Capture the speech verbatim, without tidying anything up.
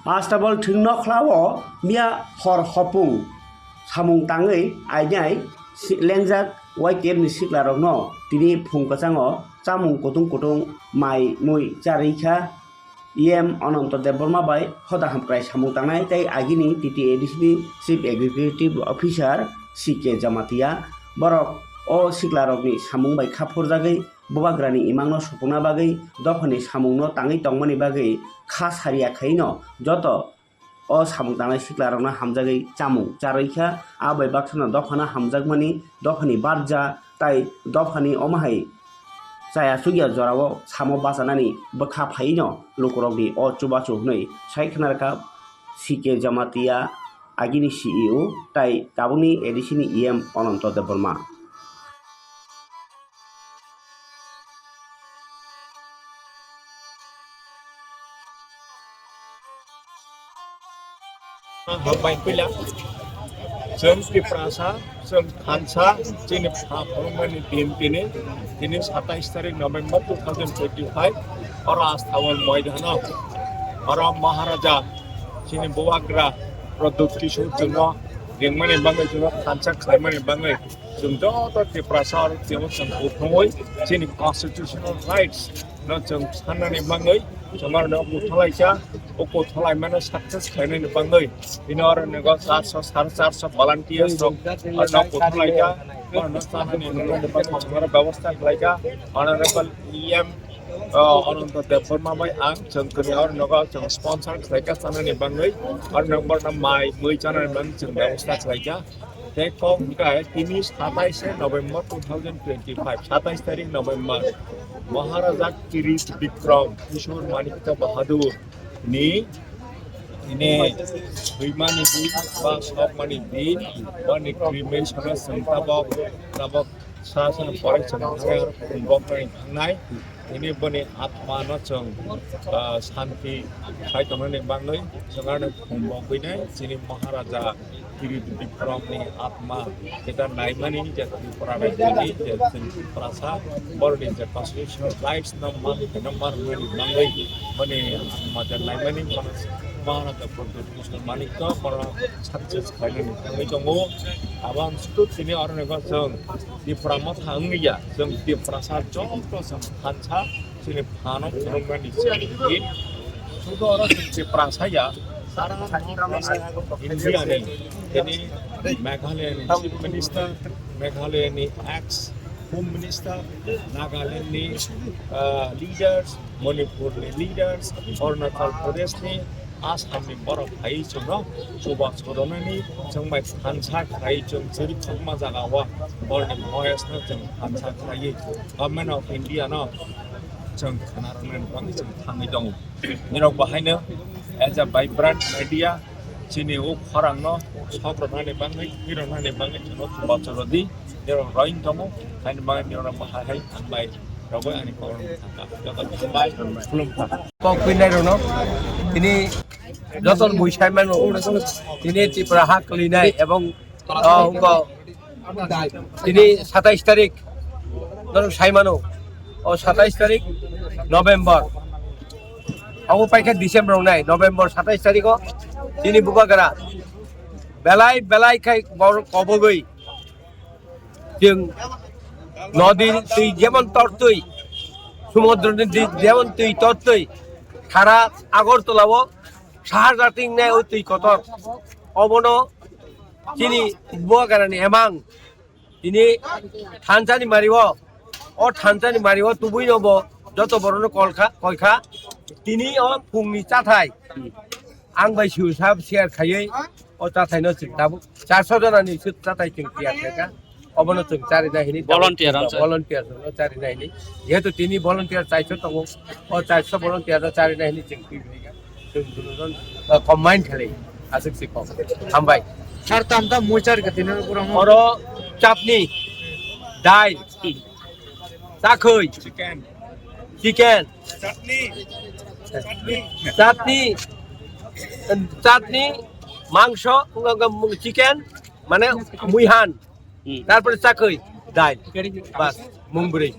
Astabol thwng nokhlao miya hor hopung samung tangwi ainai si-, lengjak Y T F ni siklarokno tini phung kwchango chamung kutung kutung mai mui charwi kha. E M Ananto Debbarma bai hoda hamkrai samung tangnai tei agini T T A D C ni Chief Executive Officer C K Jamatia borok o siklarokni samung bai kha phurjagwi Bubagrani imangno supungna bagwi dophani samungno tangwi tongmani bagwi kha sariya khaino joto o samung tangnai siklarokno hamjagwi chamung charwi kha. A bai baksano dophano hamjakmani, dophani barja tai dophani omo hai chaya chukya jorao samo bachanani bwkha phaino lukurokni o chubachu hwnwi sai khna rwkha C K Jamatia, agini C E O tai tabukni A D C ni E M Ananto Debbarma. Hambai puila. Chwng Tiprasa, chwng thansa, chini pha phunukmani din tini, tini satais tarik November two thousand twenty-five, oro Astabol moidano, oro Maharaja, chini Bubagra Pradyut Kishore chwngno ringmani bagwi, chwngno thansa khlaimani bagwi, chwng joto Tiprasa oro tebo chwng buphangwi chini constitutional rights no chwng sannani bagwi chwng oro no kuthalaisa, o kuthalaimano success khlainani bagwi tini oro nogo charso, sare charso volunteers rok oro no kuthalaisa, oro no chanani bagwi chwng oro bebosta khlaika. Honorable E M, uh, Ananto Debbarma bai ang chwng tini oro nogo chwng sponsor khlaika chanani bagwi, oro no borno mai mui chanani bagwi chwng bebosta khlaika. Tei kok hwnkhe tini satais November two thousand twenty-five, satais tarik November, Maharaja Kirit Bikram Kishore Manikya Bahadur ni tini thwimani din ba sokmani din, boni cremation-o chwng tabok, tabok sa sano pore chwng thangwi aro khum boknani thangnai. Tini boni atma no chwng, ah, santi khai tongnani bagwi chwng ano khum bogwinai chini Maharaja Kirit Bikram ni atma keta naimani je Tripura rajyoni je chwng Tiprasa boroni je constitutional rights no man kheno man mani bagwi boni atma je naimani Maharaja Pradyut Kishore Manikya bono success khlainani thangwi tongo. Abo ang sudu tini oro ni chwng Tipra motha wngya, chwng Tiprasa joto chwng thansa chini phano phunukmani chini sudu oro chwng Tiprasa ya, sara India ni, tini Meghalaya ni Chief Minister, Meghalaya ni ex Home Minister, Nagaland ni, ah, leaders, Manipur ni leaders, Arunachal Pradesh ni, Assam ni borok phai chwngno chuba choromani chwng bai thansa khai chwng chwri khokma jaga o borni voice no chwng thansa khlaiwi Government of India no chwng khna rwna bagwi chwng thangwi tongo. Nirok bahaino as a vibrant media chini o khorang no sok rwnani bagwi, twi rwnani bagwi chwngno chuba chorodi nirok roing tongo, haini bagwi nirok bahai hai thangbai. Rogwi ani kokno thangkha. Joto hambai, khulumkha. Kok kwinai rokno tini joto bui sai mano. Tini Tripura ha kwlinai ebong, ah, wngkha tini satais tarik norok sai mano. O satais tarik November. Abo paikha December nai, November satais tariko tini Bubagra belai belai khai bor-, kobogwi. Chwng nodi twi jemon tortwi, sumudroni di-, jemon twi tortwi, sara Agartala o sahar jating nai o twi kotor. Obono chini Bubagrani emang tini thansani mario, o thansani mario tubui no bo joto borok no kolkha, koikha. Tini o phungni chathai ang bai su sab share khaiwi o chathai no chwng tabuk charso jona ni su chathai chwng tiyar khaikha. Obono chwng chari nai hini tabuk Volunteer, answer. Volunteer no chari nai hini. Jehetu tini volunteer chaiso tongo, o chaiso volunteer no chari nai hini chwng twi phaikha. Chwng dunujon, uh, combine khlai aswk si kok. Hambai. Sir, tam tam mui char ka tini borok. Oro chapni, dal, takhoi, chicken, chicken, chutney, chutney, chutney, chutney, mangso, chicken, mane muihan, hmm, tarpore takhoi, dal, bas, mungbrwi.